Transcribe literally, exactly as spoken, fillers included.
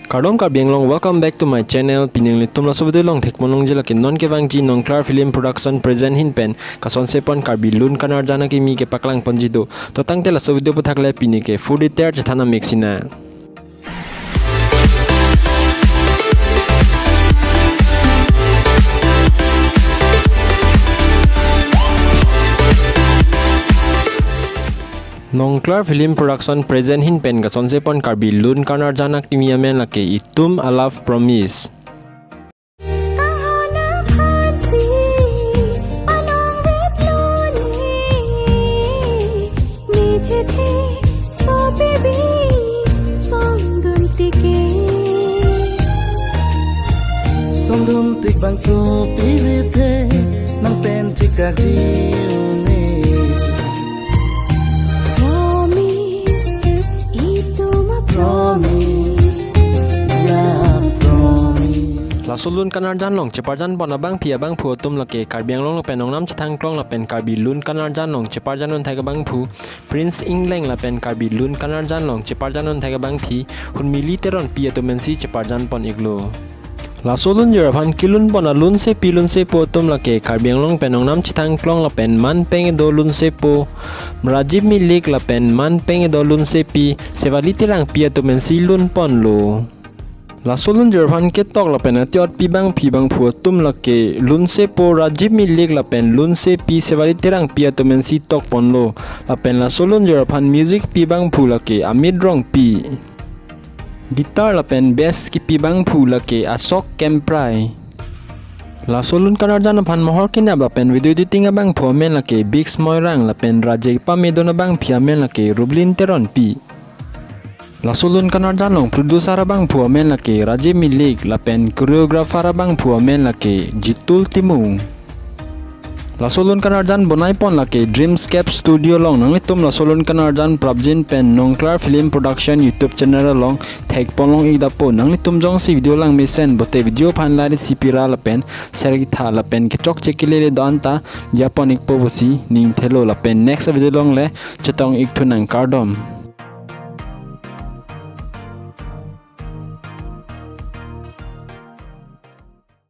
Kardom Karbi Anglong, welcome back to my channel. Pini nanglitum laso video along thekpon longji lake non kevangji Nongklar Film Production present ahin pen kasonsepon Karbi Lun Kanarjan Akimi kepaklang ponji do. To tangte laso video aputhak le pini ke full detail chethan amik sinang. Nongklar Film Production present ahin pen kasonsepon Karbi Lun Kanarjan Akimi amen lake Itum a Love Promise. Kahana phansi anong wet lo ni, ni chethe so pirbi songdun tike. Songdun tik bangso pirithe nang pen chikak ji un-e. Promise, itum a promise, ya promise. Laso Lun Kanarjan along cheparjan pon abangpi abangphu atum lake Karbi Anglong lapen Nongnam Chethang Klong lapen Karbi Lun Kanarjan along cheparjan un thek abangphu Prince Engleng lapen Karbi Lun Kanarjan along cheparjan un thek abangphi Hunmili Teronpi atum pensi cheparjan pon iklo. Laso lunjir aphan kelun pon alunsepi lunsepo atum lake Karbi Anglong pen Nongnam Chethang Klong lapen man peng kedo lunsepo Rajib Milik lapen man peng kedo lunsepi Sevali Terangpi atum pensi lun ponlo. Laso lunjir aphan ketok lapen atiotpi abangpi abangphu atum lake lunsepo Rajib Milik lapen lunsepi Sevali Terangpi atum pensi tok ponlo. Lapen laso lunjir aphan music pi abangphu lake Amit Rongpi. Guitar lapen bass kipi abangphu lake Asok Kemprai. Laso Lun Kanarjan aphan mohor kenap lapen video editing abangphu amen lake Biggs Moirang lapen raje pamedon abangpi amen lake Rublin Teronpi. Laso Lun Kanarjan along producer abangphu amen lake Rajib Milik lapen choreographer abangphu amen lake Jitul Timung. Laso Lun Kanarjan bonai pon lake Dreamscape Studio along. Nanglitum laso Lun Kanarjan prapjin pen Nongklar Film Production YouTube channel along thekpon long ik dapo. Nanglitum jongsi video langmesen pote video aphan like si pira lapen share kitha lapen kechokche kelele do-an ta japon ikpo pusi ning thelo lapen next video along le chetong ik thu nang, kardom.